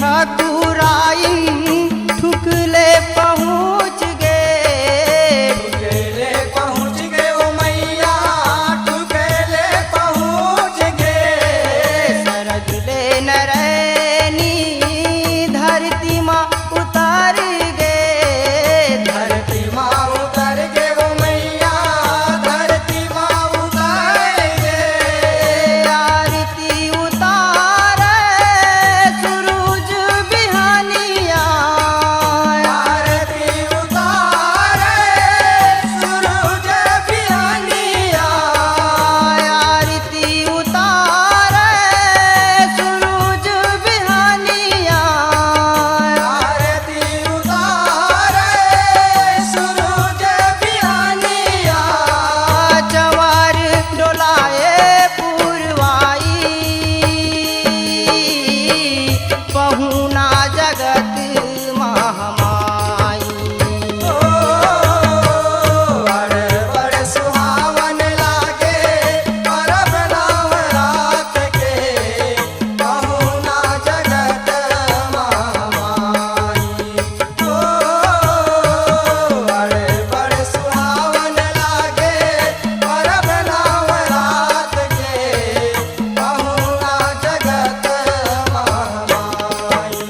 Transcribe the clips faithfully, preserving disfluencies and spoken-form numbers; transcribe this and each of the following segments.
अतुराइन ठुकले पहुँच गे। ठुकले पहुँच गे ओ मैया, ठुकले पहुँच गे। सरग ले नरैनी धरती मा उतर गे। धरती मा उतर गे ओ मैया, धरती मा उतर गे। आरती उतारे सुरुज बिहानिया। आरती उतारे सुरुज बिहानिया। आरती उतारे सुरुज बिहानिया। आरती उतारे सुरुज बिहानिया। चंवर डोलाए पुरवाई, पहुना जगत महमाई। ओ, बड़, बड़ सुहावन लागे, परब नवरात के, पहुना जगत महमाई। ओ, बड़, बड़ सुहावन लागे, परब नवरात के, पहुना जगत महमाई।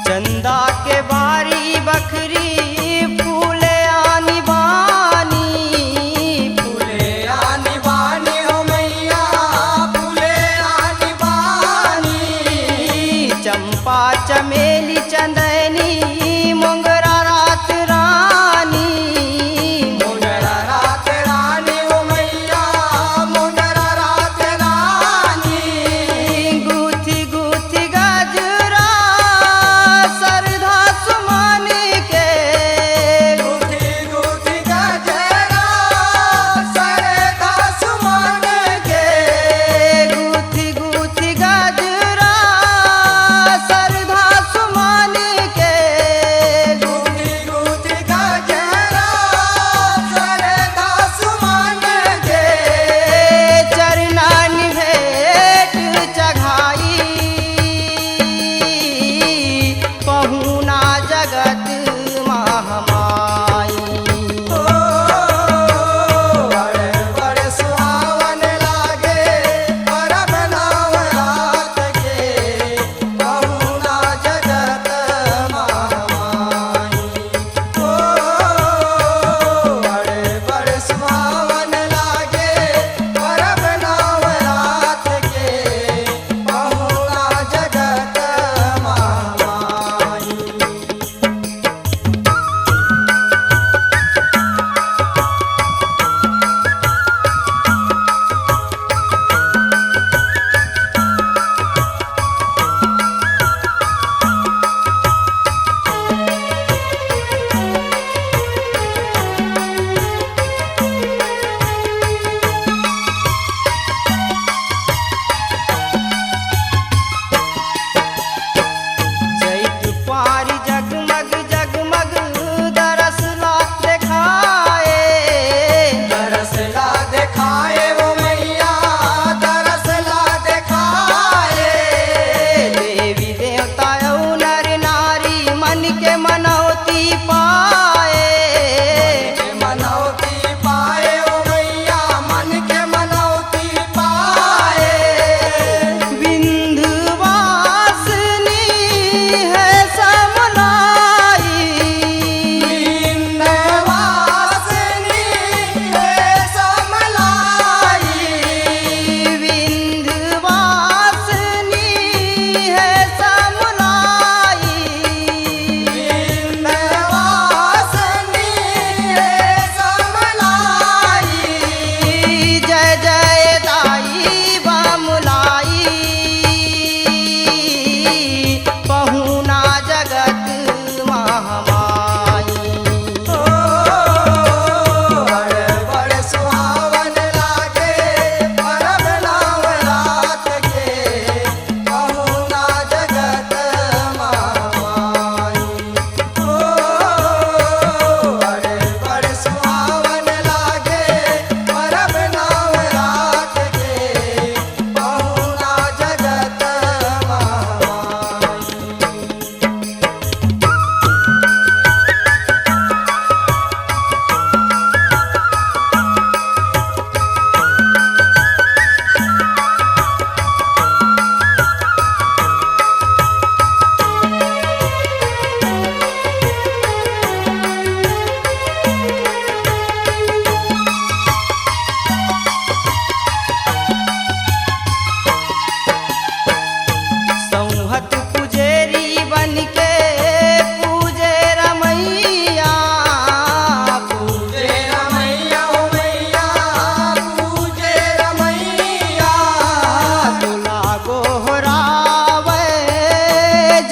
चंदा के बारी बखरी फूले आनी बानी। फूले आनी बानी हो मैया, फूले आनी बानी। चंपा चमेली चंदनी मोंगरा रात रानी। मोंगरा रात रानी ओ मैया, मोंगरा रात रानी। गुथी गुथी गजरा सरधा सुमन के। गुथी गुथी गजरा सरधा सुमन के। गुथी गुथी गजरा सरधा सुमन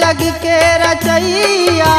जग के रचैया,